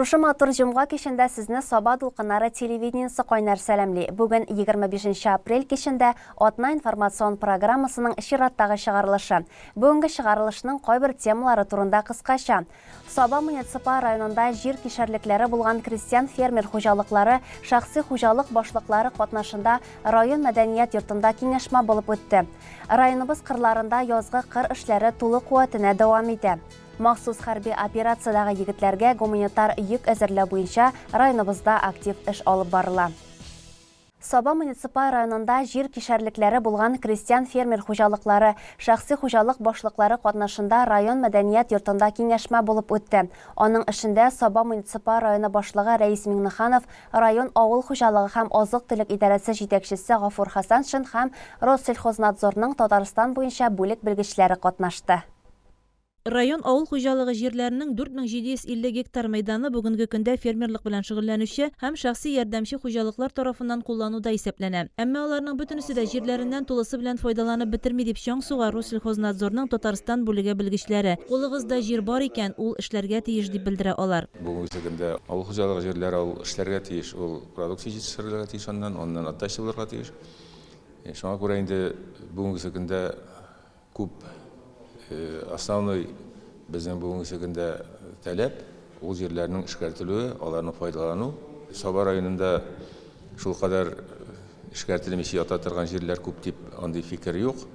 Шушы матур җомга кичендә сезне Саба дулкыннары телевидениесе кайнар сәламли. Бүген 25 нче апрель кичендә Атна информацион программасының чираттагы чыгарылышы. Бүгенге чыгарылышның кайбер темалары турында кыскача. Саба муниципаль районында җир кишәрлекләре булган крестьян-фермер хуҗалыклары, шәхси хуҗалык башлыклары катнашында район мәдәният йортында киңәшмә булып үтте. Районыбыз кырларында язгы кыр эшләре тулы куәтенә дәвам итә. Махсус хәрби операциядәге егетләргә гуманитар йөк әзерләү буенча районыбызда актив эш алып барыла. Саба муниципаль районында җир кишәрлекләре булган крестьян-фермер хуҗалыклары, шәхси хуҗалык башлыклары катнашында район мәдәният йортында киңәшмә булып үтте. Аның эшендә Саба муниципаль районы башлыгы Рәис Миңнеханов, район авыл хуҗалыгы һәм азык-төлек идарәсе җитәкчесе Гафур Хәсәншин һәм Россельхознадзорның Татарстан буенча бүлек белгечләре катнашты. Район авыл хуҗалыгы җирләренең 4750 гектар мәйданы бүгенге көндә фермерлык белән шөгыльләнүче һәм шәхси ярдәмче хуҗалыклар тарафыннан куллануда исәпләнә. Әмма аларның бөтенесе дә җирләреннән тулысы белән файдаланып бетерми, дип чаң суга Россельхознадзорның Татарстан бүлеге белгечләре. Кулыгызда җир бар икән, ул эшләргә тиеш, дип белдерә алар. Бүгенге көндә авыл хуҗалыгы җирләре ул эшләргә тиеш, ул продукция җитештерергә тиеш аннан, аннан отдача булырга тиеш. Шуңа күрә инде бүгенге көндә Күп основной безнең бүгенге көндә таләп, ул җирләрнең эшкәртелүе, аларны файдалану. Саба районында шулкадәр эшкәртелмичә ята торган җирләр күп дип андый фикер юк.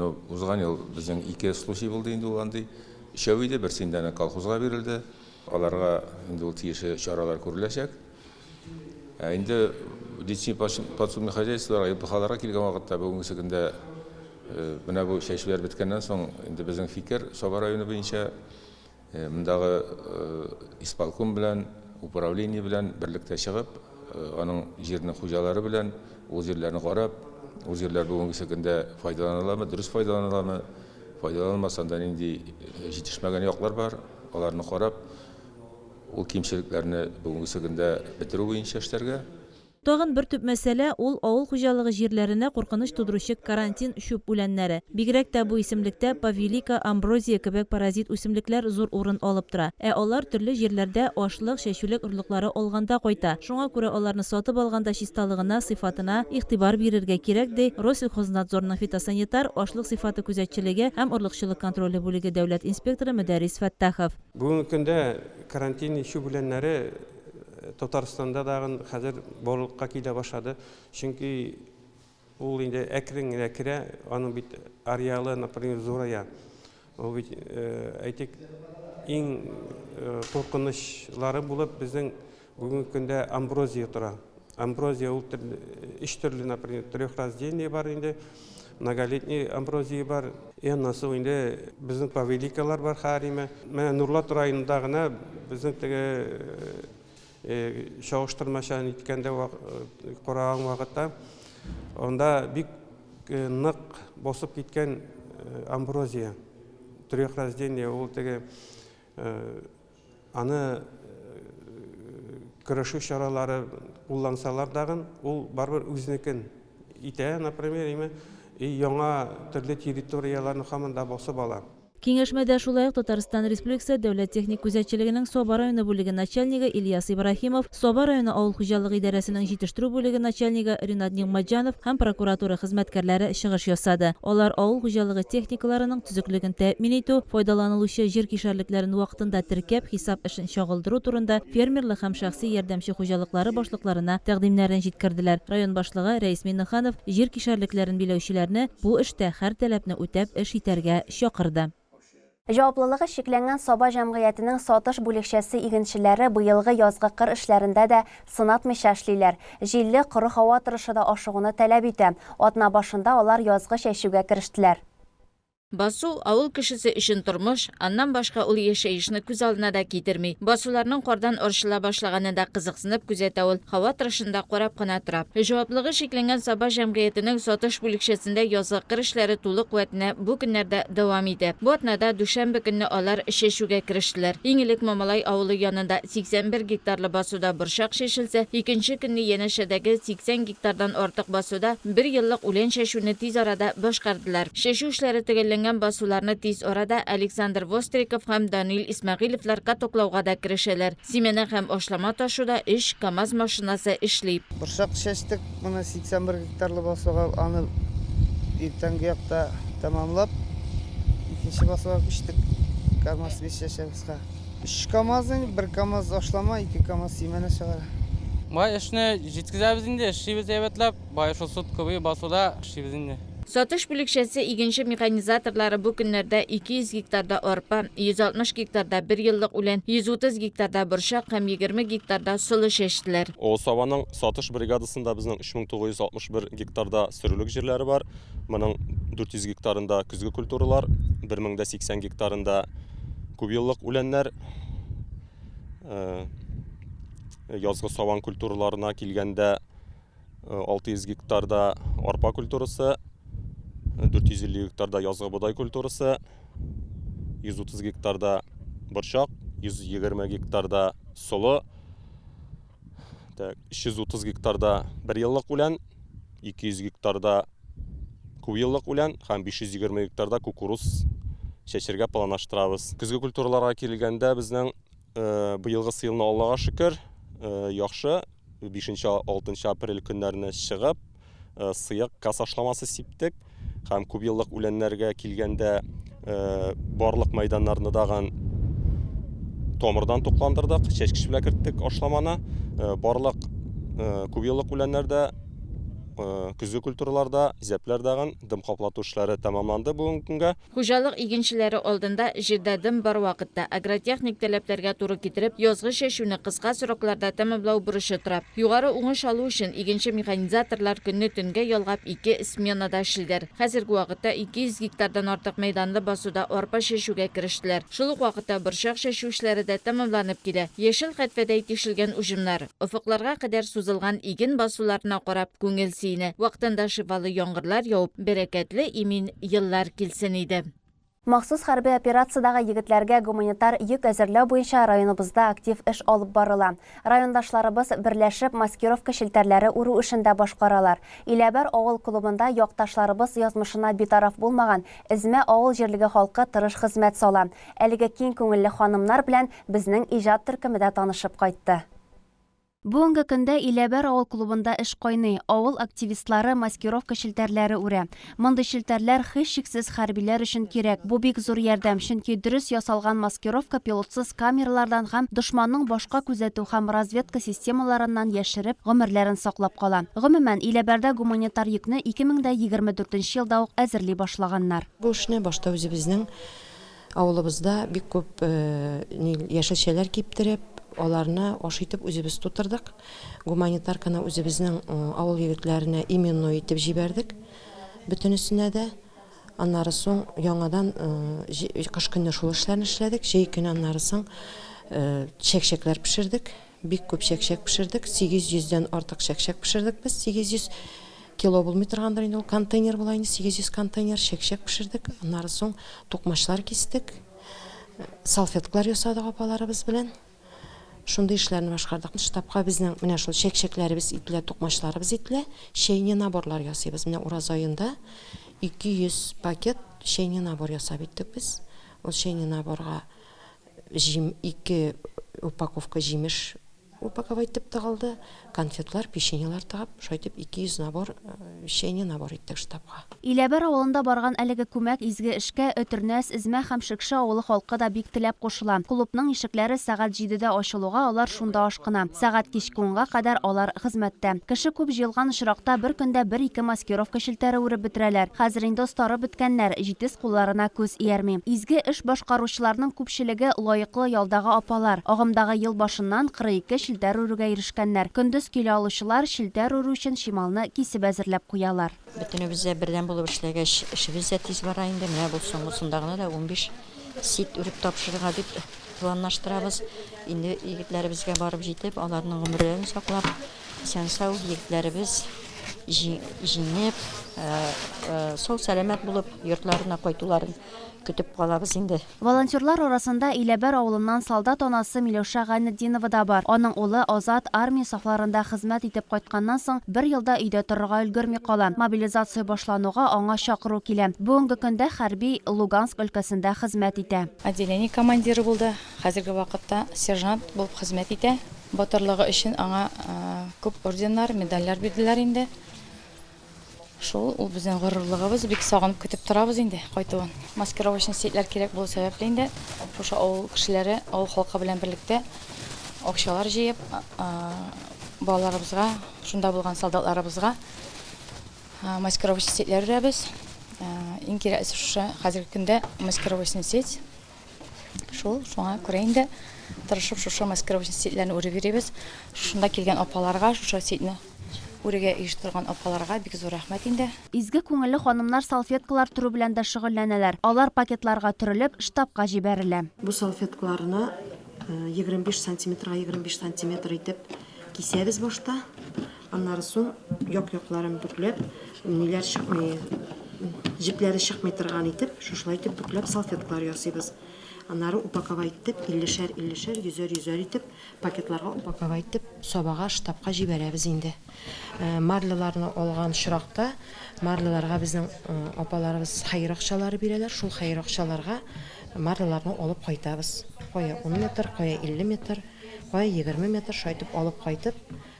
Но узган ел безнең ике случай булды инде ул андый. Өчәү иде, берсе инде әнә колхозга бирелде. Аларга инде ул тиешле чаралар күреләчәк. Ә инде личный подсобный хозяйстволарга, ЛПХларга килгән вакытта бүгенге көндә менә бу чәчүләр беткәннән соң инде безнең фикер Саба районы буенча мондагы исполком белән, управление белән берлектә чыгып, аның җирнең хуҗалары белән ул җирләрне карап, ул җирләр бүгенге көндә файдаланыламы, дөрес файдаланыламы, файдаланылмаса анда нинди җитешмәгән яклар бар, аларны карап, Ул кимчелекләрне бүгенгесе көндә бетерү буенча эшләргә. Тагын бер төп мәсьәлә, ул авыл хуҗалыгы җирләренә куркыныч тудыручы карантин чүп үләннәре. Бигрәк тә бу исемлектә повилика, амброзия кебек паразит үсемлекләр зур урын алып тора. Ә алар төрле җирләрдә ашлык, чәчүлек орлыклары алганда кайта. Шуңа күрә аларны сатып алганда чисталыгына, сыйфатына игътибар бирергә кирәк, ди Россельхознадзорның фитосанитар, ашлык сыйфаты күзәтчелеге һәм орлыкчылык контроле бүлеге дәүләт инспекторы Мөдәррис Фәттахов. Бүгенге көндә карантин чүп үләннәре Татарстанда дагын хәзер барлыкка килә башлады. Чөнки ул инде әкрен генә керә, аның бит ареалы, например, зурая. Ул бит, әйтик, иң куркынычлары булып безнең бүгенге көндә амброзия тора. Амброзия ул төрле, өч төрле, например, трехраздельный бар инде, многолетний амброзия бар. И аннан соң инде безнең повеликалар бар хәриме. Менә Нурлат районында гына безнең теге чагыштырмача ниткәндә караган вакытта анда бик нык басып киткән амброзия, трехраздельный, ул теге Аны көрәшү чаралары куллансалар дагын, ул барыбер үзенекен итә, например, име, и яңа төрле территорияләрне һаман да басып ала. Киңәшмәдә шулай ук Татарстан Республикасы Дәүләт техник күзәтчелегенең Саба районы бүлеге начальнигы Ильяс Ибраһимов, Саба районы авыл хуҗалыгы идарәсенең җитештерү бүлеге начальнигы Ринат Нигъмәтҗанов һәм прокуратура хезмәткәрләре чыгыш ясады. Алар авыл хуҗалыгы техникаларының төзеклеген тәэмин итү, файдаланылучы җир кишәрлекләрен вакытында теркәп, хисап эшен чагылдыру турында фермерлык һәм шәхси ярдәмче хуҗалыклары башлыкларына тәкъдимнәрен җиткерделәр. Район башлыгы Рәис Миңнеханов җир кишәрлекләрен биләүчеләрне бу эштә һәр таләпне үтәп эш итәргә чакырды. Җаваплылыгы чикләнгән Саба җәмгыятенең Сатыш бүлекчәсе игенчеләре быелгы язгы кыр эшләрендә дә сынатмыйча эшлиләр. Җилле, коры һава торышы да ашыгуны таләп итә. Атна башында алар язгы чәчүгә керештеләр. Басу, авыл кешесе өчен тормыш, аннан башка ул яшәешне күз алдына да китерми. Басуларның кардан арчыла башлаганын да кызыксынып күзәтә ул, һава торышын да карап кына тора. Җаваплыгы чикләнгән Саба җәмгыятенең Сатыш бүлекчәсендә язгы кыр эшләре тулы куәтенә бу көннәрдә дәвам итә. Бу атнада дүшәмбе көнне алар чәчүгә керештеләр. Иң элек Мамалай авылы янында 81 гектарлы басуда борчак чәчелсә, икенче көнне янәшәдәге 80 гектардан артык басуда бер еллык үлән чәчүне тиз арада башкардылар. Чәчү эшләре төгәлләнгән. әзерләнгән басуларны тиз арада Александр Востриков һәм Данил Исмәгыйлевлар катоклауга да керешәләр. Симәнә һәм ашлама ташуда өч КАМАЗ машинасы эшли. Борчак чәчтек, моны 81 гектарлы басуга, аны иртәнге якта тәмамлап, икенче басуга күчтек, КАМАЗ 5 чәчәбез хәзер. Өч КАМАЗ инде, бер КАМАЗ ашлама, ике КАМАЗ симәнә чыгара. Бай эшне җиткезәбез инде, эшлибез әйбәтләп. Бай шул сутка буе басуда эшлибез инде. Сатыш бүлекчәсе игенче механизаторлары бу көннәрдә 200 гектарда арпа, 160 гектарда берьеллык үлән, 130 гектарда борчак һәм 20 гектарда солы чәчтеләр. Олы Сабаның Сатыш бригадасында безнең 3961 гектарда сөрүлек җирләре бар. Моның 400 гектарында көзге культуралар, 1080 гектарында күпьеллык үләннәр. Язгы сабан культураларына килгәндә, 600 гектарда арпа культурасы, 450 гектарда язгы бодай культурасы, 130 гектарда борчак, 120 гектарда солы, так, 330 гектарда бер еллык үлән, 200 гектарда күпьеллык үлән һәм 520 гектарда кукуруз чәчергә планлаштырабыз. Көзге культураларга килгәндә безнең быелгысы елны Аллага шөкер, яхшы 5-6 апрель көннәренә чыгып, сыек газ ашламасы сиптек һәм күпьеллык үләннәргә килгәндә барлык мәйданнарны дагын томырдан тукландырдык, чәчкеч белән керттек ашламаны. Барлык күпьеллык үләннәрдә, көзге культураларда, зәпләр дагын дым каплату эшләре тәмамланды бүгенге көнгә. Хуҗалык игенчеләре алдында җирдә дым бар вакытта, агротехник таләпләргә туры китереп, язгы чәчүне кыска срокларда тәмамлау бурычы тора. Югары уңыш алу өчен игенче-механизаторлар көнне төнгә ялгап ике сменада эшлиләр. Хәзерге вакытта 200 гектардан артык мәйданлы басуда арпа чәчүгә керештеләр. Шул ук вакытта борчак чәчү эшләре дә тәмамланып килә. Яшел хәтфәдәй тишелгән уҗымнар, офыкларга кадәр сузылган иген басуларына карап күңел сөенә. Вакытында шифалы яңгырлар явып, бәрәкәтле, имин еллар килсен иде. Махсус хәрби операциядәге егетләргә гуманитар йөк әзерләү буенча районыбызда актив эш алып барыла. Райондашларыбыз берләшеп маскировка челтәрләре үрү эшен дә башкаралар. Иләбәр авыл клубында якташларыбыз язмышына битараф булмаган Эзмә авыл җирлеге халкы тырыш хезмәт сала. Әлеге киң күңелле ханымнар белән безнең иҗат төркеме дә танышып кайтты. Бүгенге көндә Иләбәр авыл клубында эш кайный, авыл активистлары маскировка челтәрләре үрә. Мондый челтәрләр һичшиксез хәрбиләр өчен кирәк. Бу бик зур ярдәм, чөнки дөрес ясалган маскировка пилотсыз камералардан һәм дошманның башка күзәтү һәм разведка системаларыннан яшереп, гомерләрен саклап кала. Гомумән, Иләбәрдә гуманитар йөкне 2024 нче елда ук әзерли башлаганнар. Бу эшне башта үзебезнең Авылыбызда бик күп яшелчәләр киптереп, аларны аш итеп үзебез тутырдык. Гуманитарканы үзебезнең авыл егетләренә именной итеп җибәрдек. Бөтенесенә дә. Аннары соң яңадан кыш көне шул эшләрне эшләдек. Җәй көне аннары соң чәкчәкләр пешердек. Бик күп чәкчәк пешердек. 800 дән артык чәкчәк пешердек без. 800 кило булмый торгандыр инде ул, контейнер була инде, 800 контейнер чәкчәк пешердек. Аннары соң тукмачлар кистек. Салфеткалар ясадык апаларыбыз белән. Шундый эшләрне башкардык. Штабка безнең менә шул чәкчәкләребез ителә, тукмачларыбыз ителә. Чәйне наборлар ясыйбыз. Менә ураза аенда 200 пакет чәйне набор ясап иттек без. Ул чәйне наборга Җим, ике упаковка җимеш упаковать итеп тыгылды, конфетлар, печеньелар тыгып, шулай итеп 200 набор чәйне набор иттек штабка. Иләбәр авылында барган әлеге күмәк изге эшкә Өтернәс, Эзмә һәм Шекше авылы халкы да бик теләп кушыла. Клубның ишекләре сәгать җидедә ачылуга алар шунда ашкына. Сәгать кичке унга кадәр алар хезмәттә. Кеше күп җыелган очракта бер көндә бер-ике маскировка челтәре үреп бетерәләр. Хәзер инде остарып беткәннәр, җитез кулларына күз иярми. Изге эш башкаручыларның күпчелеге, лаеклы ялдагы апалар. Агымдагы ел башыннан 42 челтәр үрүгә ирешкәннәр. Көндез килә алучылар челтәр үрү өчен чималны кисеп әзерләп куялар. Бөтенебез дә бердәм булып эшләгәч, эшебез дә тиз бара инде. Менә бу соңгысында гына да 15 сит үреп тапшырырга дип планлаштырабыз. Инде егетләребезгә барып җитеп, аларның гомерләрен саклап, исән-сау егетләребез җиңеп, сау-сәламәт булып йортларына кайтуларын Көтеп калабыз инде. Волонтерлар арасында Иләбәр авылыннан солдат анасы Миләүшә Гайнетдинова да бар. Аның улы Азат армия сафларында хезмәт итеп кайтканнан соң бер ел да өйдә торырга өлгерми кала. Мобилизация башлануга аңа чакыру килә. Бүгенге көндә хәрби Луганск өлкәсендә хезмәт итә. Отделение командиры булды, хәзерге вакытта сержант булып хезмәт итә. Батырлыгы өчен аңа күп орденнар, медальләр бирделәр инде. Шул, ул безнең горурлыгыбыз, бик сагынып көтеп торабыз инде кайтуын. Маскировочный сетьләр кирәк булу сәбәпле инде, шушы авыл кешеләре, авыл халкы белән берлектә акчалар җыеп, балаларыбызга, шунда булган солдатларыбызга маскировочный сетьләр үрәбез. Иң кирәклесе шушы хәзерге көндә маскировочный сеть. Шул, шуңа күрә инде тырышып шушы маскировочный сетьләрне үреп йөрибез. Шушында килгән апаларга шушы сетьне үрергә оештырган апаларга бик зур рәхмәт инде. Изге күңелле ханымнар салфеткалар төрү белән дә шөгыльләнәләр. Алар пакетларга төрелеп, штабка җибәрелә. Бу салфеткаларны 25 сантиметрга 25 сантиметр итеп кисәбез башта. Аннары соң як-якларын бөкләп, ниләр чыкмый, җепләре чыкмый торган итеп, шушылай итеп бөкләп салфеткалар ясыйбыз. Аннары упаковать итеп, иллешәр, иллешәр, йөзәр, йөзәр итеп пакетларга упаковать итеп Сабага, штабка җибәрәбез инде. Марляларны алган очракта, марляларга безнең апаларыбыз хәер акчалары бирәләр, шул хәер акчаларга марляларны алып кайтабыз. Кая ун метр, кая 50 метр, кая 20 метр, шулай итеп алып кайтып,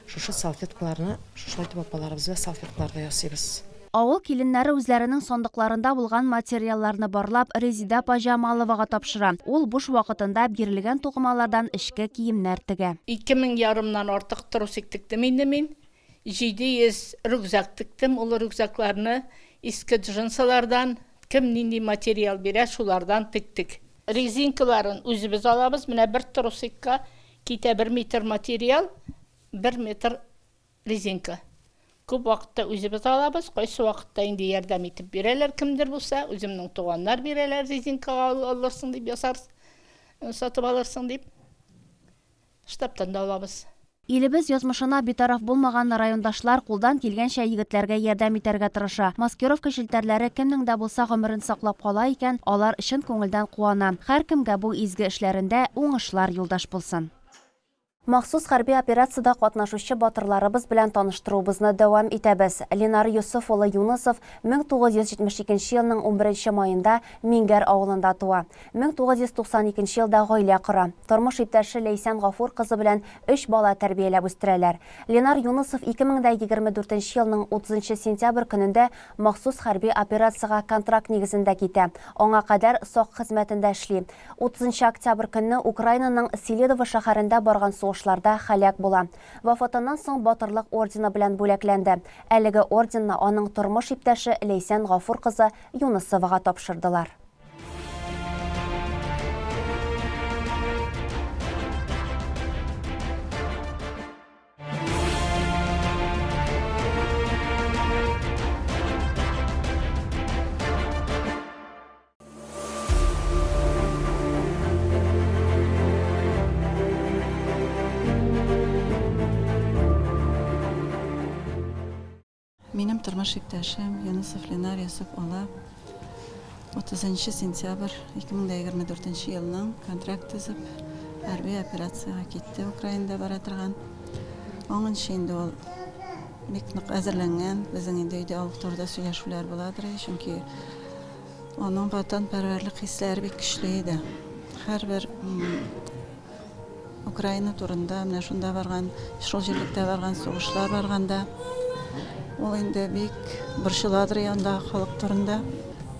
Шушы салфеткаларны шушылай итеп апаларыбыз белән салфеткалар да ясыйбыз. Авыл киленнәре үзләренең сандыкларында булган материалларны барлап, Резидә апа Җамаловага тапшыра. Ул буш вакытында бирелгән тукымалардан эчке киемнәр тегә. 2000 ярымнан артык трусик тектем инде мин. 700 рюкзак тектем. Ул рюкзакларны иске джинсылардан, кем нинди материал бирә, шулардан тектек. Резинкаларын үзебез алабыз. Менә бер трусикка Китә бер метр материал, бер метр резинка. Күп вакытта үзебез алабыз, кайсы вакытта инде ярдәм итеп бирәләр кемдер булса, үземнең туганнар бирәләр резинкага алырсың дип ясар, сатып алырсың дип. Штабтан да алабыз. Илебез язмышына битараф булмаган райондашлар кулдан килгәнчә егетләргә ярдәм итәргә тырыша. Маскировка челтәрләре кемнең дә булса гомерен саклап кала икән, алар чын күңелдән куана. Һәркемгә бу изге эшләрендә уңышлар юлдаш булсын. Махсус хәрби операциядә катнашучы батырларыбыз белән таныштыруыбызны дәвам итәбез. Ленар Йосыф улы Юнысов 1972 елның унберенче маенда Миңгәр авылында туа. 1992 елда гаилә кора. Тормыш иптәше Ләйсән Гафур кызы белән өч бала тәрбияләп үстерәләр. Ленар Юнысов 2024 елның 30 сентябрь көнендә Махсус хәрби операциягә контракт нигезендә китә. Аңа кадәр сак хезмәтендә эшли. 30 октябрь көнне Украинаның Селидово шәһәрендә барган сугышларда һәлак була. Вафатыннан соң Батырлык ордены белән бүләкләнде. Әлеге орденны аның тормыш иптәше Ләйсән Гафур кызы Юнысовага тапшырдылар. Минем тормыш иптәшем Юнысов Ленар Йосыф улы 30 сентябрь 2024 елның контракт төзеп, хәрби операциягә китте Украинада бара торган. Аңынчы инде ул бик нык әзерләнгән. Безнең инде өйдә ул турыда сөйләшүләр буладыр, чөнки аның ватанпәрвәрлек хисләре бик көчле иде. Һәрбер Украина турында, менә шунда барган, шул җирлектә барган сугышлар барганда, ул инде бик борчыладыр андагы халык турында.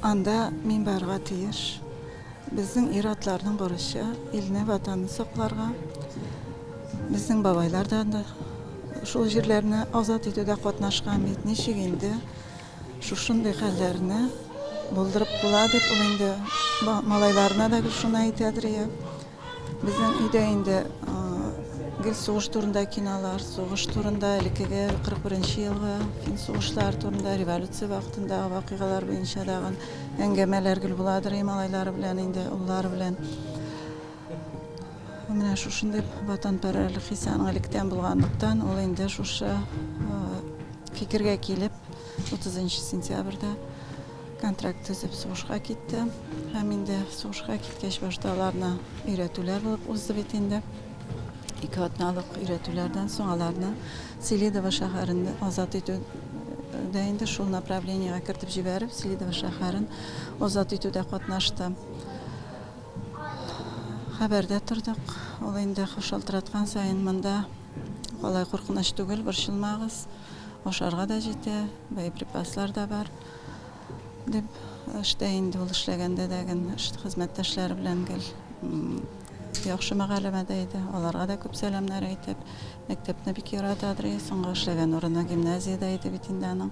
Анда мин барырга тиеш. Безнең ир-атларның бурычы, илне, ватанны сакларга. Безнең бабайлар да анда шул җирләрне азат итүдә катнашкан бит. Ничек инде шушындый хәлләрне булдырып була дип, ул инде малайларына да гел шуны әйтәдер. Безнең өйдә инде гел сугыш турында кинолар, сугыш турында, элеккеге 41 нче елгы фин сугышлары турында, революция вакытындагы вакыйгалар буенча тагын әңгәмәләр гел буладыр и малайлары белән инде, уллары белән. Менә шушындый ватанпәрвәрлек хисе аның электән булганлыктан, ул инде шушы фикергә килеп, 30 сентябрьдә. Контракт төзеп сугышка китте. Һәм инде сугышка киткәч башта аларны өйрәтүләр булып узды бит инде. Ике атналык өйрәтүләрдән соң аларны Селидово шәһәрен азат итү дә инде шул направлениегә кертеп җибәреп, Селидово шәһәрен азат итүдә катнашты. Хәбәрдә тордык. Ул инде шалтыраткан саен монда алай куркыныч түгел, борчылмагыз. Ашарга да җитә, боеприпаслар да бар, дип эштә инде ул эшләгәндә дә гел хезмәттәшләре белән гел яхшы мәгаләмәдә иде. Аларга да күп сәламнәр әйтеп, мәктәпне бик яратадыр иде. Соңгы эшләгән урыны гимназиядә иде бит инде аның.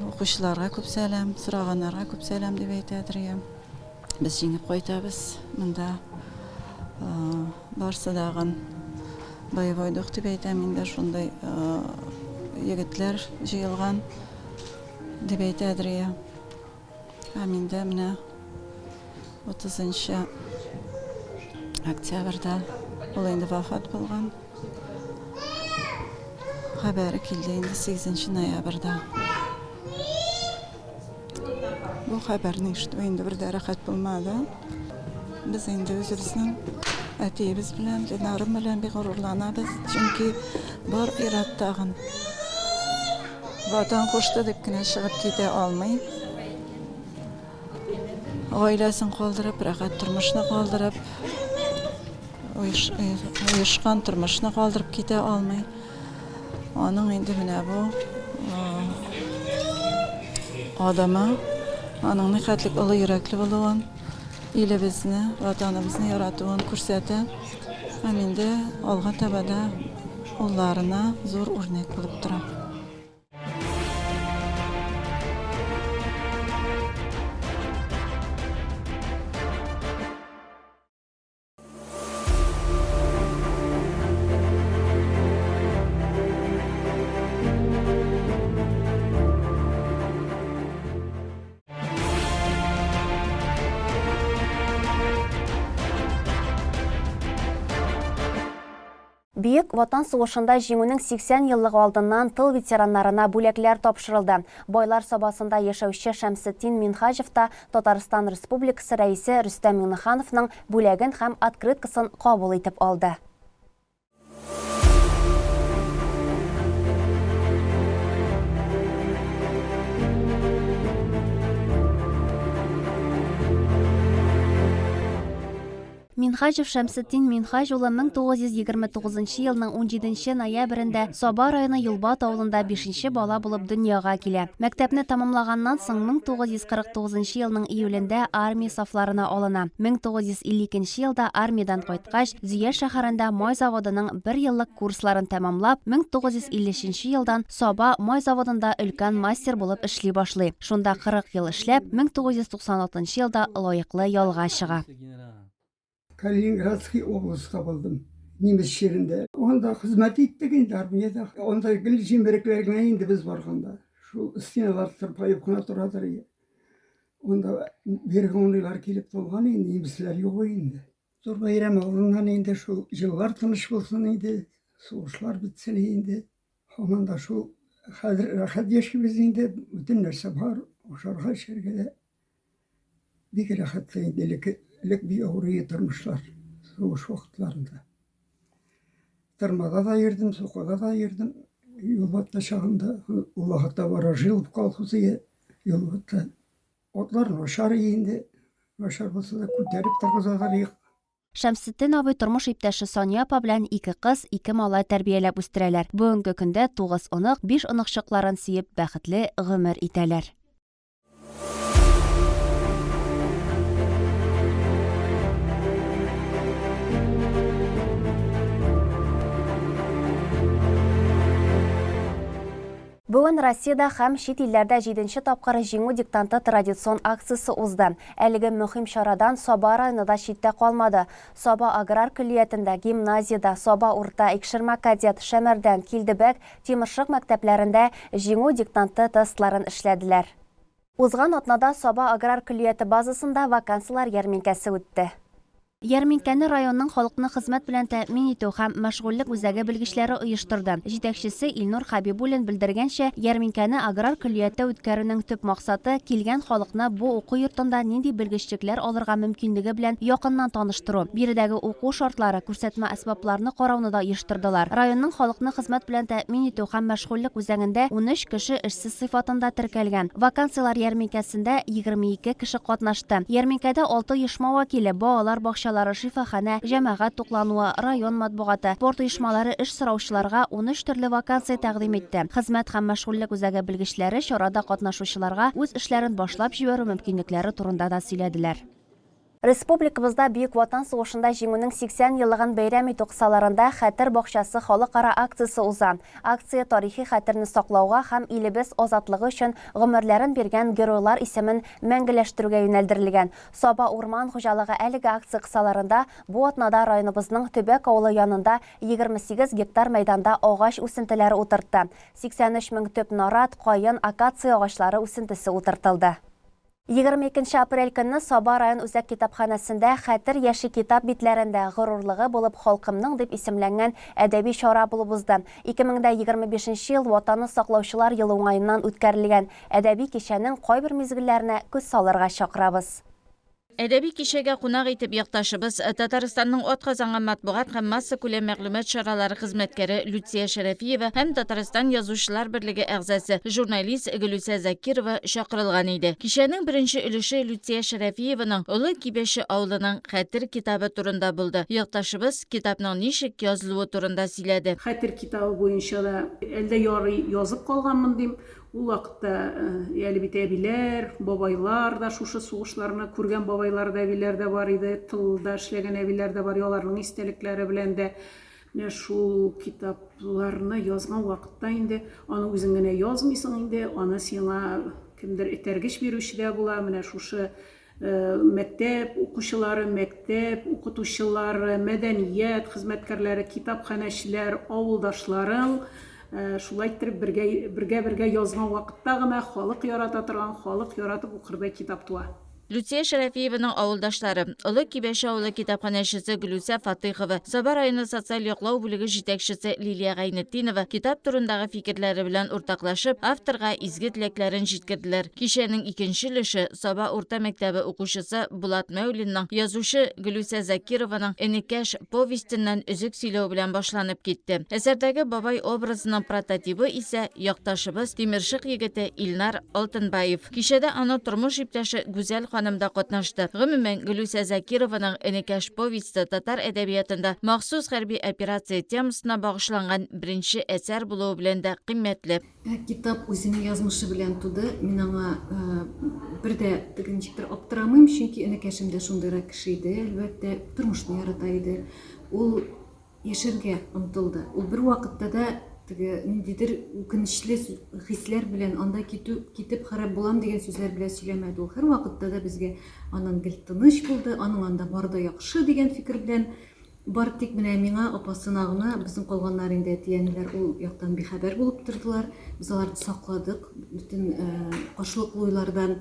Укучыларга күп сәлам, сораганнарга күп сәлам дип әйтәдер иде. Без җиңеп кайтабыз. Монда барсы дагын боевой дух дип әйтәм инде, шундый егетләр җыелган дип әйтәдер иде. Һәм инде менә 30 октябрьдә ул инде вафат булган. Хәбәре килде инде 8 ноябрьдә. Бу хәбәрне ишетү инде бер дә рәхәт булмады. Без инде үзебезнең әтиебез белән, Ленарым белән бик горурланабыз, чөнки бар ир-ат тагын Ватан кушты дип кенә чыгып китә алмый. Гаиләсен калдырып, рәхәт тормышны калдырып, оешкан тормышны калдырып китә алмый. Аның инде менә бу адымы, аның нихәтлек олы йөрәкле булуын, илебезне, Ватаныбызны яратуын күрсәтә. Һәм инде алга таба да улларына зур үрнәк булып тора. Бөек Ватан сугышында Җиңүнең 80 еллыгы алдыннан тыл ветераннарына бүләкләр тапшырылды. Байлар Сабасында яшәүче Шәмсетдин Минһаҗев та Татарстан Республикасы Рәисе Рөстәм Миңнехановның бүләген һәм открыткасын кабул итеп алды. Минһаҗев Шәмсетдин Минһаҗ улы 1929 елның унҗиденче ноябрендә Саба районы Юлбат авылында бишенче бала булып дөньяга килә. Мәктәпне тәмамлаганнан соң 1949 елның июлендә армия сафларына алына. 1952 елда армиядән кайткач, Зөя шәһәрендә май заводының бер еллык курсларын тәмамлап, 1953 елдан Саба май заводында өлкән мастер булып эшли башлый. Шунда 40 ел эшләп, 1996 елда лаеклы ялга чыга. Калининградский областьта булдым, немец җирендә. Анда хезмәт иттек инде армиядә. Анда гел җимерекләр генә инде без барганда. Шул стеналар тырпаеп кына торадыр иде. Анда верховныйлар килеп тулган инде, немецләр юк инде. Зур бәйрәм алдыннан инде шул еллар тыныч булсын иде, сугышлар бетсен инде. Һаман да шул хәзер рәхәт яшибез инде, бөтен нәрсә бар, ашарга, эчәргә дә. Бик рәхәт инде элек, элек бик авыр иде тормышлар, сугыш вакытларында. Тырмада да йөрдем, сукада да йөрдем. Юлбатта чагында, ул вакытта Ворошилов колхозы Юлбатта. Атлар начар инде, начар булса да күтәреп торгызалар их. Шәмсетдин абый тормыш иптәше Сания апа белән ике кыз, ике малай тәрбияләп үстерәләр. Бүгенге көндә тугыз онык, биш оныкчыкларын сөеп, бәхетле гомер итәләр. Бүген Россиядә һәм чит илләрдә җиденче тапкыр Җиңү диктанты традицион акциясе узды. Әлеге мөһим чарадан Саба районы да читтә калмады. Саба аграр көллиятендә, гимназиядә, Саба урта, Икшермә кадет, Шәмәрдән, Килдебәк, Тимершык мәктәпләрендә Җиңү диктанты тестларын эшләделәр. Узган атнада Саба аграр көллияте базасында вакансияләр ярминкәсе үтте. Ярминкәне районның халыкны хезмәт белән тәэмин итү һәм мәшгульлек үзәге белгечләре оештырды. Җитәкчесе Илнур Хәбибуллин белдергәнчә, ярминкәне аграр көллияттә үткәрүнең төп максаты, килгән халыкны бу уку йортында нинди белгечлекләр алырга мөмкинлеге белән якыннан таныштыру. Биредәге уку шартлары, күрсәтмә әсбапларны карауны да оештырдылар. Районның халыкны хезмәт белән тәэмин итү һәм мәшгульлек үзәгендә 13 кеше эшсез сыйфатында теркәлгән. Вакансияләр ярминкәсендә 22 кеше катнашты. Ярминкәдә алты оешма вәкиле, балалар бакчалары, шифаханә, җәмәгать туклануы, район матбугаты, спорт оешмалары эш сораучыларга 13 төрле вакансия тәкъдим итте. Хезмәт һәм мәшгульлек үзәге белгечләре чарада катнашучыларга үз эшләрен башлап җибәрү мөмкинлекләре турында да сөйләделәр. Республикабызда Бөек Ватан сугышында Җиңүнең 80 еллыгын бәйрәм итү кысаларында Хәтер бакчасы халыкара акциясе уза. Акция тарихи хәтерне саклауга һәм илебез азатлыгы өчен гомерләрен биргән геройлар исемен мәңгеләштерүгә юнәлдерелгән. Саба урман хуҗалыгы әлеге акция кысаларында бу атнада районыбызның Төбәк авылы янында 28 гектар мәйданда агач үсентеләре утыртты. 83 мең төп нарат, каен, акация агачлары үсентесе утыртылды. 22 нче апрель көнне Саба район үзәк китапханәсендә Хәтер яши китап битләрендә, горурлыгы булып халкымның дип исемләнгән әдәби чара булып узды. 2025 нче ел Ватанны саклаучылар елы уңаеннан үткәрелгән әдәби кичәнең кайбер мизгелләренә күз салырга чакырабыз. Әдәби кичәгә кунак итеп якташыбыз, Татарстанның атказанган матбугат һәм массакүләм мәгълүмат чаралары хезмәткәре Люция Шәрәфиева һәм Татарстан Язучылар берлеге әгъзасы, журналист Гөлүсә Закирова чакырылган иде. Кичәнең беренче өлеше Люция Шәрәфиеваның Олы Кибәче авылының Хәтер китабы турында булды. Якташыбыз китапның ничек язылуы турында сөйләде. Хәтер китабы буенча да әллә ярый язып калганмын дим. Ул вакытта әле бит әбиләр, бабайлар да шушы сугышларны күргән бабайлар да, әбиләр дә бар иде, тылда эшләгән әбиләр дә бар, аларның истәлекләре белән дә. Менә шул китапларны язган вакытта инде аны үзең генә язмыйсың инде, аны сиңа кемдер этәргеч бирүче дә була. Менә шушы Мәктәп укучылары, мәктәп укытучылары, мәдәният хезмәткәрләре, китапханәчеләр, авылдашларың шулай иттереп бергә бергә язган вакытта гына халык ярата торган, халык яратып укырдай китап туа. Люция Шәрәфиеваның авылдашлары, Олы Кибәче авылы китапханәчесе Гөлүсә Фатыйхова, Саба районы социаль яклау бүлеге җитәкчесе Лилия Гайнетдинова китап турындагы фикерләре белән уртаклашып, авторга изге теләкләрен җиткерделәр. Кичәнең икенче өлеше Саба урта мәктәбе укучысы Булат Мәүлинның язучы Гөлүсә Закированың Энекәш повестеннән өзек сөйләү белән башланып китте. Әсәрдәге бабай образының прототибы исә якташыбыз, Тимершык егете Илнар Алтынбаев. Кичәдә аның тормыш иптәше Гүзәл ханым да катнашты. Гомумән, Гөлүсә Закированың Энекәш повесте татар әдәбиятында махсус хәрби операция темасына багышланган беренче әсәр булуы белән дә кыйммәтле. Ә китап үзенең язмышы белән туды. Мин аңа бер дә теге ничектер аптырамыйм, чөнки энекәшем дә шундыйрак кеше иде, әлбәттә, тормышны ярата иде. Ул яшәргә омтылды. Ул бервакытта да теге ниндидер үкенечле хисләр белән анда китү, китеп харап булам дигән сүзләр белән сөйләмәде. Ул һәрвакытта да безгә аннан гел тыныч булды, аның анда бар да яхшы дигән фикер белән Бары тик менә миңа, апасына гына, безнең калганнар инде әти-әниләр ул яктан бихәбәр булып тордылар. Без аларны сакладык бөтен каршылыклы уйлардан.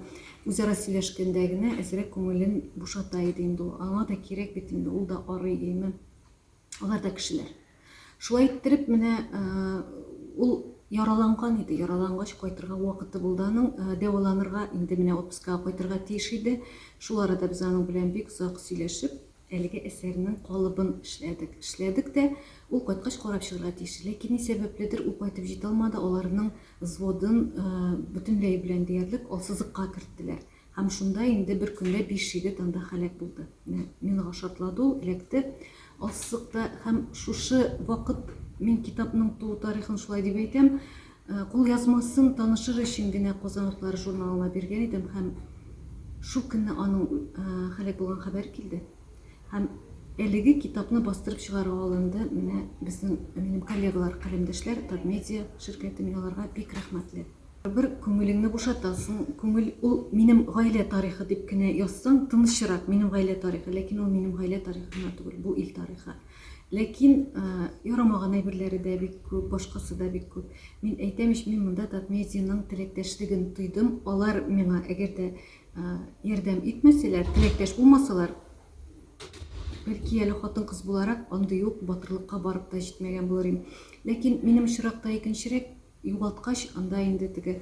Үзара сөйләшкәндә генә әзрәк күңелен бушата иде инде ул. Аңа да кирәк бит инде, ул да арый, әйме. Алар да кешеләр. Шулай иттереп, менә ул яраланган иде. Яралангач кайтырга вакыты булды аның. Дәваланырга, инде менә отпускага кайтырга тиеш иде. Шул арада без аның белән бик озак сөйләшеп, Әлеге әсәрнең калыбын эшләдек. Эшләдек тә, ул кайткач карап чыгарга тиеш. Ләкин ни сәбәпледер, ул кайтып җитә алмады, аларның взводын бөтенләй белән диярлек алсызыкка керттеләр. Һәм шунда инде бер көндә биш егет анда һәлак булды. Менә минага шартлады ул, эләкте алсызыкта. Һәм шушы вакыт, мин китапның туу тарихын шулай дип әйтәм, Кулъязмасын танышыр өчен генә Казан утлары журналына биргән идем һәм шул көнне аның һәлак булган хәбәре килде. Һәм әлеге китапны бастырып чыгару алынды. Менә безнең, минем коллегалар, каләмдәшләр, Татмедиа ширкәте, мин аларга бик рәхмәтле. Бер күңелеңне бушатасың, күңел ул минем гаилә тарихы дип кенә язсаң, тынычрак, минем гаилә тарихы, ләкин ул минем гаилә тарихы гына түгел, бу ил тарихы. Ләкин ярамаган әйберләре дә бик күп, башкасы да бик күп. Мин әйтәм ич, мин монда Татмедианың теләктәшлеген тойдым. Алар миңа әгәр дә ярдәм итмәсәләр, теләктәш булмасалар, Бәлки әле хатын-кыз буларак андый ук батырлыкка барып та җитмәгән булыр идем. Ләкин минем очракта икенчерәк, югалткач, анда инде теге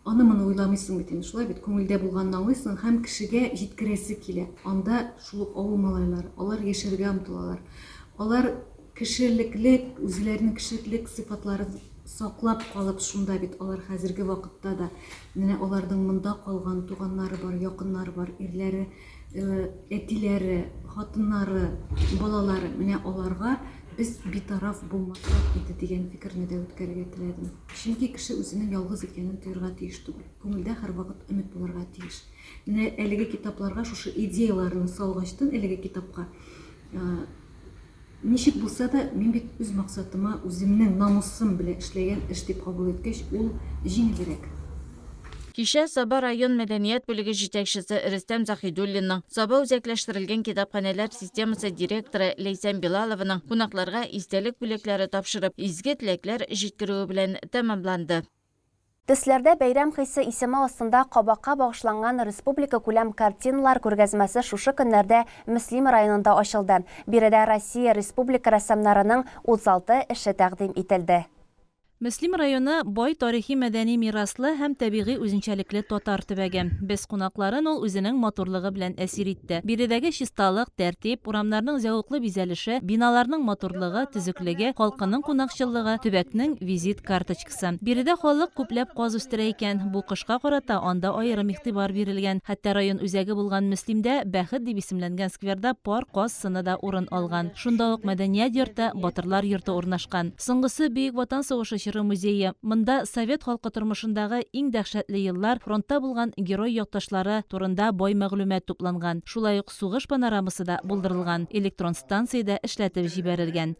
аны-моны уйламыйсың бит инде, шулай бит, күңелдә булганны аңлыйсың һәм кешегә җиткерәсе килә. Анда шул ук авыл малайлары, алар яшәргә омтылалар. Алар кешелеклек, үзләренең кешелеклек сыйфатларын саклап калып, шунда бит алар хәзерге вакытта да, менә аларның монда калган туганнары бар, якыннары бар, ирләре, әтиләре, хатыннары, балалары, менә аларга без битараф булмасак иде дигән фикерне дә үткәрергә теләдем. Чөнки кеше үзенең ялгыз икәнен тоерга тиеш түгел. Күңелдә һәрвакыт өмет булырга тиеш. Менә әлеге китапларга шушы идеяләрне салгачтын әлеге китапка, Ничек булса да, мин бит үз максатыма, үземнең намусым белән эшләгән эш дип кабул иткәч, ул җиңелрәк. Кичә Саба район мәдәният бүлеге җитәкчесе Рөстәм Заһидуллинның, Саба үзәкләштерелгән китапханәләр системасы директоры Ләйсән Билалованың кунакларга истәлек бүләкләре тапшырып, изге теләкләр җиткерүе белән тәмамланды. Төсләрдә бәйрәм хисе исеме астында кабакка багышланган республикакүләм картиналар күргәзмәсе шушы көннәрдә Мөслим районында ачылды. Биредә Россия республика рәссамнарының 36 эше тәкъдим ителде. Мөслим районы, бай тарихи-мәдәни мираслы һәм табигый үзенчәлекле татар төбәге. Без кунакларын ул үзенең матурлыгы белән әсир итте. Биредәге чисталык, тәртип, урамнарның зәвыклы бизәлеше, биналарның матурлыгы, төзеклеге, халкының кунакчыллыгы, төбәкнең визит карточкасы. Биредә халык күпләп каз үстерә икән. Бу кошка карата анда аерым игътибар бирелгән. Хәтта район үзәге булган Мөслимдә Бәхет дип исемләнгән скверда пар каз сыны да урын алган. Шунда ук мәдәният йорты, Батырлар йорты урнашкан. Соңгысы, Бөек Ватан сугышы чоры музее. Монда совет халкы тормышындагы иң дәһшәтле еллар, фронтта булган герой якташлары турында бай мәгълүмат тупланган. Шулай ук сугыш панорамасы да булдырылган, электрон станция дә эшләтеп җибәрелгән.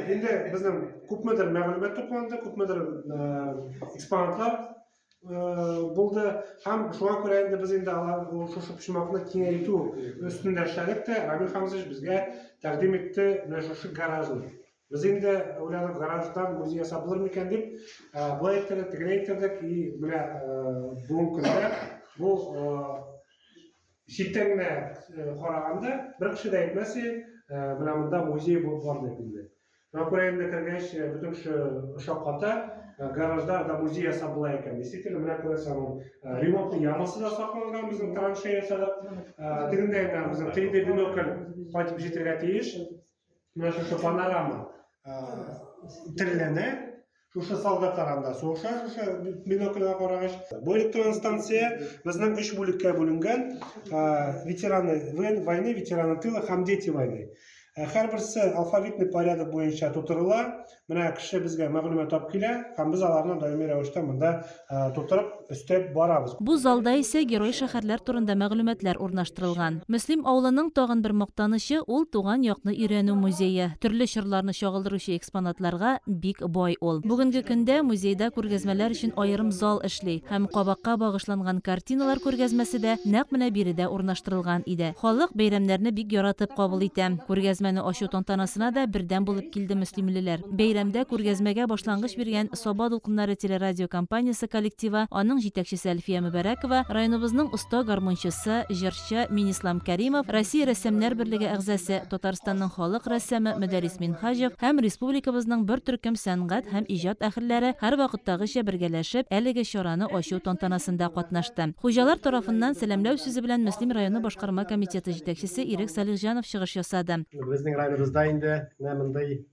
Инде безнең күпмедер мәгълүмат тупланды, күпмедер экспонатлар булды һәм шуңа күрә инде без инде алар шушы почмакны киңәйтү өстендә эшләдек тә, Рамил Хамзович безгә тәкъдим итте менә шушы гаражны. Без инде уйладык, гараждан музей ясап булыр микән дип, болай иттердек, тегеләй иттердек, и менә бүгенге көндә бу Читтән генә караганда, бер кеше дә әйтмәс иде, менә монда музей бар дип инде. Шуңа күрә инде кергәч, бөтен кеше шакката, гаражда да музей ясап була икән. Действительно, менә күрәсең, аның ремонтлы ямасы да сакланган, безнең траншея ясадык. Тегендә инде безнең 3D бинокль кайтып җитәргә тиеш. Менә шушы панорама тереләнә. Шушы солдатлар анда сугыша, шушы бинокльгә карагач. Бу электрон станция безнең өч бүлеккә бүленгән. Ветераны войны, ветераны тыла һәм дети войны. Һәрберсе алфавитный порядок буенча тутырыла. Менә кеше безгә мәгълүмат алып килә һәм без аларны даими рәвештә монда тутырып, өстәп барабыз. Бу залда исә герой-шәһәрләр турында мәгълүматлар урнаштырылган. Мөслим авылының тагын бер мактанычы, ул туган якны өйрәнү музее. Төрле чорларны чагылдыручы экспонатларга бик бай ул. Бүгенге көндә музейда күргәзмәләр өчен аерым зал эшли һәм кабакка багышланган картиналар күргәзмәсе дә нәкъ менә биредә урнаштырылган иде. Халык бәйрәмнәрне бик яратып кабул итә. Күргәзмәне ачу тантанасына да бердәм булып килде мөслимлеләр. Бәйрәмдә күргәзмәгә башлангыч биргән Саба дулкыннары телерадиокомпаниясе коллективы, аның җитәкчесе Әлфия Мөбарәкова, районыбызның оста гармунчысы, җырчы Минислам Кәримов, Россия Рәссамнар берлеге әгъзасы, Татарстанның халык рәссамы Мөдәррис Минһаҗев һәм республикабызның бер төркем сәнгать һәм иҗат әһелләре һәрвакыттагыча бергәләшеп әлеге чараны ачу тантанасында катнашты. Хуҗалар тарафыннан сәламләү сүзе белән Мөслим районы башкарма комитеты җитәкчесе Ирек Салихҗанов чыгыш ясады. Безнең районыбызда инде менә мондый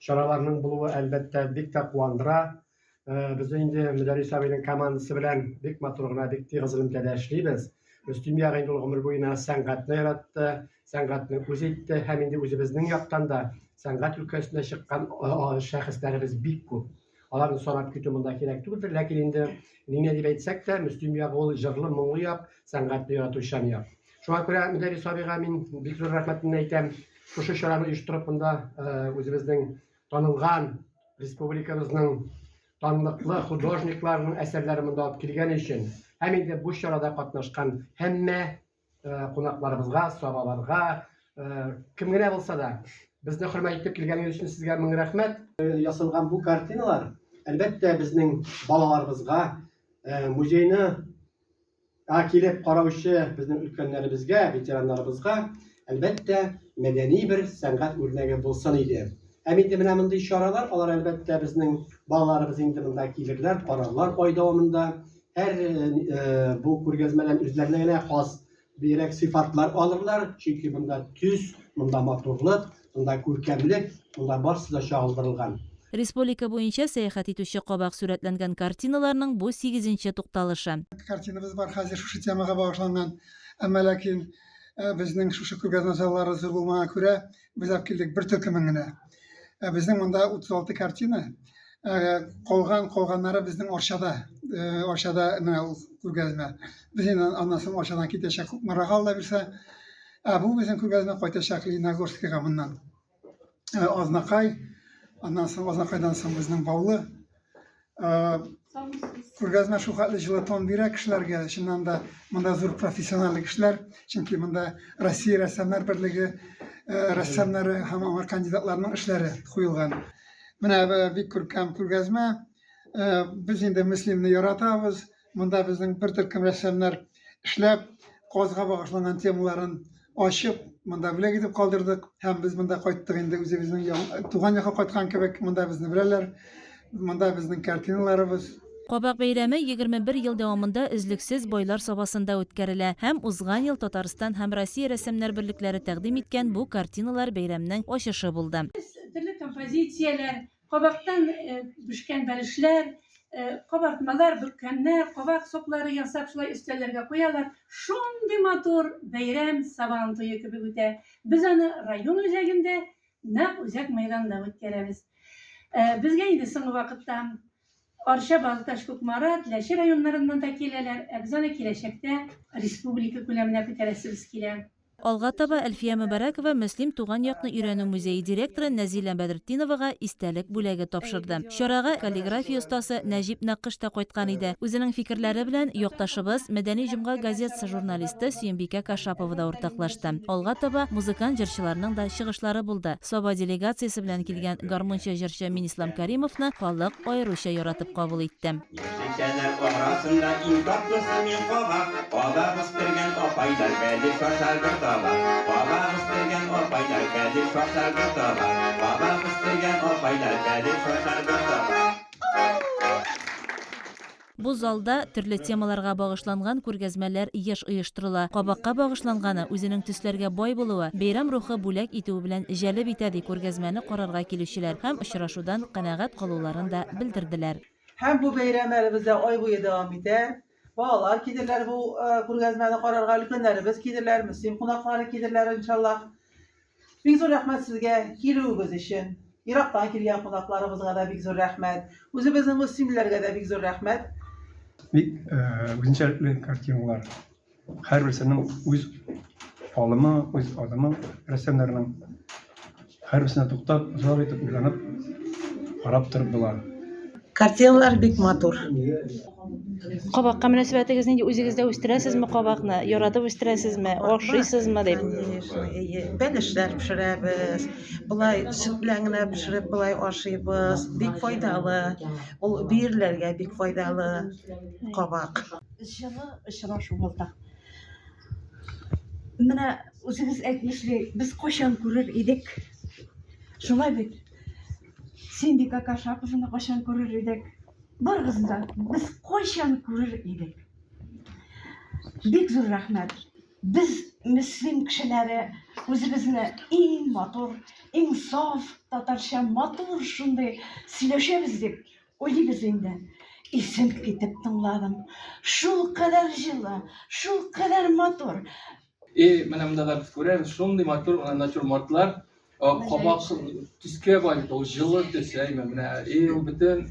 чараларның булуы, әлбәттә, бик тә куандыра. Без инде Мөдәррис абыйның командасы белән бик матур гына, бик тигез элемтәдә эшлибез. Мөслим ягы инде ул гомер буена сәнгатьне яратты, сәнгатьне үз итте һәм инде үзебезнең яктан да сәнгать өлкәсенә чыккан шәхесләребез бик күп. Аларны санап китү монда кирәк түгелдер, ләкин инде ни дип әйтсәк тә, Мөслим ягы ул җырлы, моңлы як, сәнгатьне яратучан як. Шуңа күрә Мөдәррис абыйга мин бик зур рәхмәтемне әйтәм. Шушы чараны оештырып монда үзебезнең танылган республикабызның танлыклы художникларының әсәрләрен монда алып килгән өчен һәм инде бу чарада катнашкан һәммә кунакларыбызга, сабаларга, кем генә булса да, безне хөрмәт итеп килгәнегез өчен сезгә мең рәхмәт. Ясалган бу картиналар, әлбәттә, безнең балаларыбызга музейны Ә килеп караучы безнең өлкәннәребезгә, ветераннарыбызга, әлбәттә, мәдәни бер сәнгать үрнәге булсын иде. Һәм инде менә мондый чаралар, алар, әлбәттә, безнең балаларыбыз инде монда килерләр, карарлар ай дәвамында. Һәр бу күргәзмәдән үзләренә генә хас бигрәк сыйфатлар алырлар, чөнки монда төс, монда матурлык, монда күркәмлек, монда барысы да чагылдырылган. Республика буенча сәяхәт итүче кабак сурәтләнгән картиналарның бу сигезенче тукталышы. Картинабыз бар хәзер шушы темага багышланган, әмма ләкин безнең шушы күргәзмә заллары зур булмаганга күрә, без алып килдек бер төркемен генә. Ә безнең монда 36 картина. Ә, калган калганнары безнең Арчада. Э, Арчада менә ул күргәзмә. Без инде аннан соң Арчадан китәчәк Кукмарага Алла бирсә. Ә бу безнең күргәзмә кайтачак Лениногорскига моннан. Э, Азнакай, аннан соң Азнакайдан соң безнең Баулы. Күргәзмә шул хәтле җылы тон бирә кешеләргә. Чыннан да монда зур профессиональ кешеләр, чөнки монда Россия рәссамнар берлеге рәссамнары һәм аңа кандидатларның эшләре куелган. Менә бик күркәм күргәзмә. Без инде Мөслимне яратабыз. Монда безнең бер төркем рәссамнар эшләп, казга багышланган темаларын ачып, монда бүләк итеп калдырдык. Һәм без монда кайттык инде үзебезнең туган якка кайткан кебек, монда безне беләләр. Монда безнең картиналарыбыз. Кабак бәйрәме 21 ел дәвамында өзлексез Байлар Сабасында үткәрелә һәм узган ел Татарстан һәм Россия рәссамнар берлекләре тәкъдим иткән бу картиналар бәйрәмнең ачышы булды. Төрле композицияләр, Кабактан пешкән бәлешләр, кабартмалар, бөккәннәр, кабак соклары ясап шулай өстәлләргә куялар. Шундый матур бәйрәм Сабан туе кебек үтә. Без аны район үзәгендә, нәкъ үзәк мәйданда үткәрәбез. Безгә инде соңгы вакытта Арча, Балтач, Кукмара, Теләче районнарыннан да киләләр, ә без аны киләчәктә республика күләменә күтәрәсебез килә. Алга таба Әлфия Мөбарәкова Мөслим туган якны өйрәнү музее директоры Нәзилә Бәдретдиновага истәлек бүләге тапшырды. Чарага каллиграфия остасы Нәҗип Нәкыш та кайткан иде. Үзенең фикерләре белән якташыбыз, Мәдәни җомга газетасы журналисты Сөембикә Кашапова да уртаклашты. Алга таба музыкант-җырчыларның да чыгышлары булды. Саба делегациясе белән килгән гармунчы-җырчы Минислам Кәримовны халык аеруча яратып кабул итте. Яшелчәләр арасында иң татлысы мин кабак, Кабак үстергән апайлар бәлеш ашар бер табак. Кабак үстергән апайлар бәлеш ашар бер табак. Кабак үстергән апайлар бәлеш ашар бер табак. Бу залда төрле темаларга багышланган күргәзмәләр еш оештырыла. Кабакка багышланганы үзенең төсләргә бай булуы, бәйрәм рухы бүләк итүе белән җәлеп итә, ди күргәзмәне карарга килүчеләр һәм очрашудан канәгать калуларын да белдерделәр. Һәм бу бәйрәм әле бездә ай буе дәвам итә. Балалар килерләр бу күргәзмәне карарга, өлкәннәребез килерләр, Мөслим кунаклары килерләр, иншаллаһ. Бик зур рәхмәт сезгә килүегез өчен. Ерактан килгән кунакларыбызга да бик зур рәхмәт. Үзебезнең мөслимлеләргә дә бик зур рәхмәт. Бик үзенчәлекле картиналар. Һәрберсенең үз алымы, үз адымы рәссамнарның. Һәрберсенә туктап, озак итеп уйланып, карап торып була. Картиналар бик матур. Кабакка мөнәсәбәтегез нинди? Үзегез дә үстерәсезме кабакны? Яратып үстерәсезме? Ашыйсызмы дип? Конечно, әйе. Бәлешләр пешерәбез. Болай сөт белән генә пешереп, болай ашыйбыз. Бик файдалы. Ул бөерләргә бик файдалы кабак. Җылы очрашу булды. Менә үзегез әйтмешли, без кайчан күрер идек? Шулай бит. Синдика Кашаповны кайчан күрер идек? Барыгызны да без кайчан күрер идек? Бик зур рәхмәт. Без мөслим кешеләре үзебезне иң матур, иң саф татарча матур шундый сөйләшәбез дип Уйлыйбыз инде. Исем китеп тыңладым. Шул кадәр җылы, шул кадәр матур. И менә монда да без күрәбез, шундый матур менә натюрмортлар, кабак төскә бай бит ул, җылы төс, әйме, менә и ул бөтен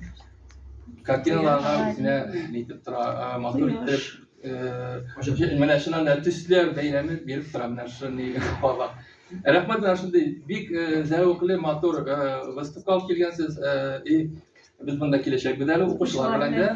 картиналарга үзенә нитеп тора, матур итеп, менә чыннан да төсләр бәйрәме биреп тора менә шушы кабак. Рәхмәт, менә шундый бик зәвыклы, матур выставка алып килгәнсез. И без монда киләчәкбез әле укучылар белән дә,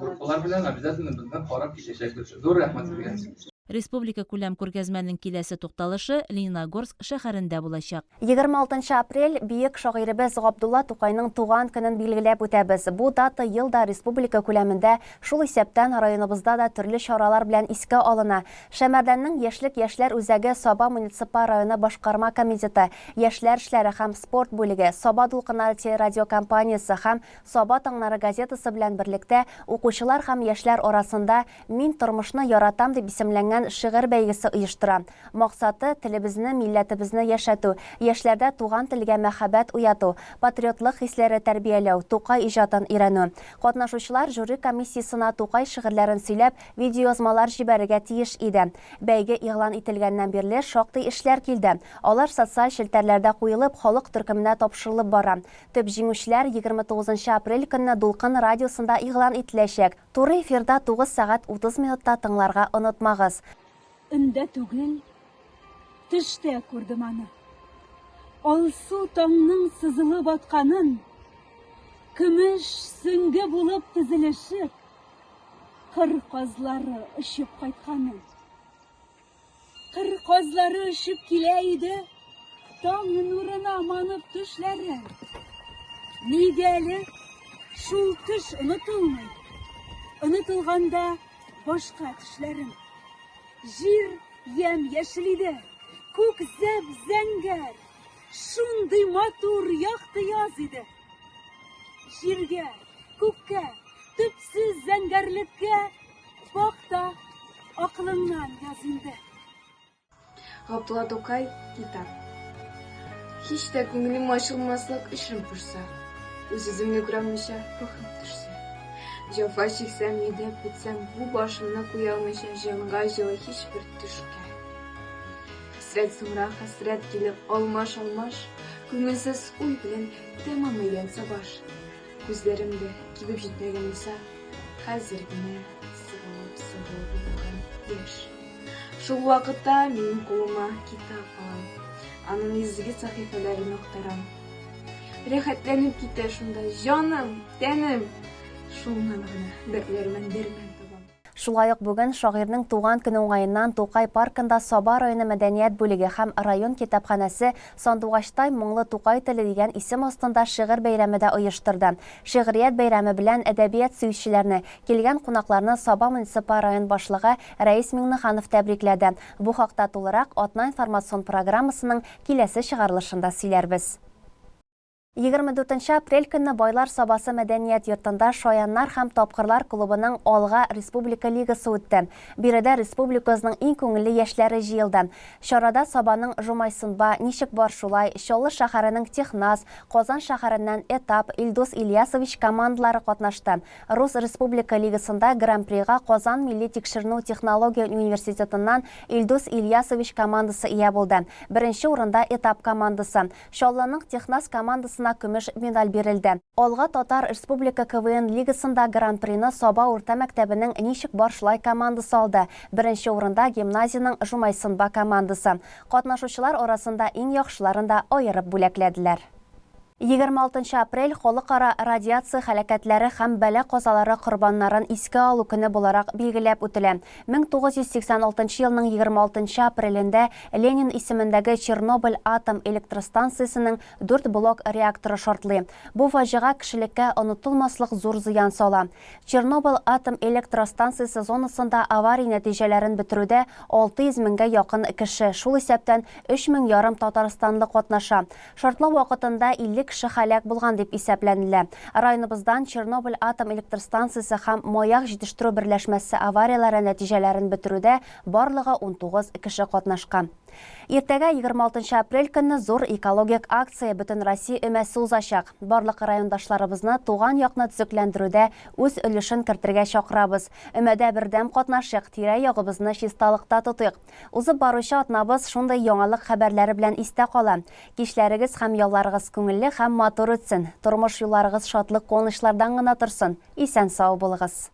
группалар белән обязательно безне карап китәчәкбез. Зур рәхмәт сезгә. Республикакүләм күргәзмәнең киләсе тукталышы Лениногорск шәһәрендә булачак. 26 нчы апрель, бөек шагыйребез Габдулла Тукайның туган көнен билгеләп үтәбез. Бу дата ел да республика күләмендә, шул исәптән районыбызда да төрле чаралар белән искә алына. Шәмәрдәннең Яшьлек яшьләр үзәге Саба муниципаль районы башкарма комитеты, яшьләр эшләре һәм спорт бүлеге, Саба дулкыннары телерадиокомпаниясе һәм Саба таңнары газетасы белән берлектә укучылар һәм яшьләр арасында Мин тормышны яратам дип исемләнгән шигырь бәйгесе оештыра. Максаты, телебезне, милләтебезне яшәтү, яшьләрдә туган телгә мәхәббәт уяту, патриотлык хисләре тәрбияләү, Тукай иҗатын өйрәнү. Катнашучылар жюри комиссиясенә Тукай шигырьләрен сөйләп, видеоязмалар җибәрергә тиеш иде. Бәйге игълан ителгәннән бирле шактый эшләр килде. Алар социаль челтәрләрдә куелып, халык төркеменә тапшырылып бара. Төп җиңүчеләр 29 нчы апрель көнне Дулкын радиосында игълан ителәчәк. Туры эфирда 9 сәгать 30 минутта тыңларга онытмагыз. Өндә түгел, төштә күрдем аны. Алсу таңның сызылып атканын, Көмеш сөңге булып тезелешеп, Кыр казлары очып кайтканын. Кыр казлары очып килә иде, Таң нурына манып төшләрен. Нигә әле шул төш онытылмый? Онытылганда башка төшләрем. Җир ямь-яшел иде, күк зәп-зәңгәр, Шундый матур якты яз иде. Җиргә, күккә, төпсез зәңгәрлеккә Бак та, акылыңнан яз инде. Габдулла Тукай, Китап. Һич тә күңелем ачылмаслык эчем пошса, Үз-үземне күралмыйча рухым төшсә. Җәфа чиксәм, йөдәп бетсәм, бу башымны куялмыйча Җанга җылы һичбер төшкә. Хәсрәт соңра хәсрәт килеп алмаш-алмаш, Күңелсез уй белән тәмам әйләнсә баш. Күзләрем дә кибеп җитмәгән булса, хәзер генә сыгылып-сыгылып елаган яшь. Шул вакытта мин кулыма китап алам, аның изге сәхифәләрен актарам. Рәхәтләнеп китә шунда җаным, тәнем. Шуннан гына дәртләремә дәрман табам. Шулай ук бүген шагыйрьнең туган көне уңаеннан Тукай паркында Саба районы мәдәният бүлеге һәм район китапханәсе Сандугачтай моңлы Тукай теле дигән исем астында шигырь бәйрәме дә оештырды. Шигърият бәйрәме белән әдәбият сөючеләрне, килгән кунакларны Саба муниципаль район башлыгы Рәис Миңнеханов тәбрикләде. Бу хакта тулырак Атна информацион программасының киләсе чыгарылышында сөйләрбез. 24 нче апрель көнне Байлар Сабасы мәдәният йортында Шаяннар һәм тапкырлар клубының Алга республика лигасы үтте. Биредә республикабызның иң күңелле яшьләре җыелды. Чарада Сабаның Жумайсынба, Ничек бар шулай, Чаллы шәһәренең Техназ, Казан шәһәреннән Этап, Илдус Ильясович командалары катнашты. Рус республика лигасында Гран-прига Казан милли тикшеренү технология университетыннан Илдус Ильясович командасы ия булды. Беренче урында Этап командасы. Чаллының Технас командасына көмеш медаль бирелде. Алга татар республика КВН лигасында Гран-прины Саба урта мәктәбенең Ничек бар шулай командасы алды. Беренче урында гимназиянең Жумайсынба командасы. Катнашучылар арасында иң яхшыларын да аерып бүләкләделәр. 26 нчы апрель Халыкара радиация һәлакәтләре һәм бәла-казалары корбаннарын искә алу көне буларак билгеләп үтелә. 1986 елның 26 нчы апрелендә Ленин исемендәге Чернобыль атом электростанциясенең дүрт блок реакторы шартлый. Бу фаҗига кешелеккә онытылмаслык зур зыян сала. Чернобыль атом электростанциясе зонасында авария нәтиҗәләрен бетерүдә 600 меңгә якын кеше, шул исәптән өч мең ярым татарстанлы катнаша. Шартлау вакытында 50 кеше һәлак булган дип исәпләнелә. Районыбыздан Чернобыль атом электростанциясе һәм Маяк җитештерү берләшмәсе аварияләре нәтиҗәләрен бетерүдә барлыгы 19 кеше катнашкан. Иртәгә, 26 нчы апрель көнне зур экологик акция Бөтенроссия өмәсе узачак. Барлык райондашларыбызны туган якны төзекләндерүдә үз өлешен кертергә чакырабыз. Өмәдә бердәм катнашыйк, тирә-ягыбызны чисталыкта тотыйк. Узып баручы атнабыз шундый яңалык хәбәрләре белән истә кала. Кичләрегез һәм ялларыгыз күңелле һәм матур үтсен. Тормыш юлларыгыз шатлык-куанычлардан гына торсын. Исән-сау булыгыз!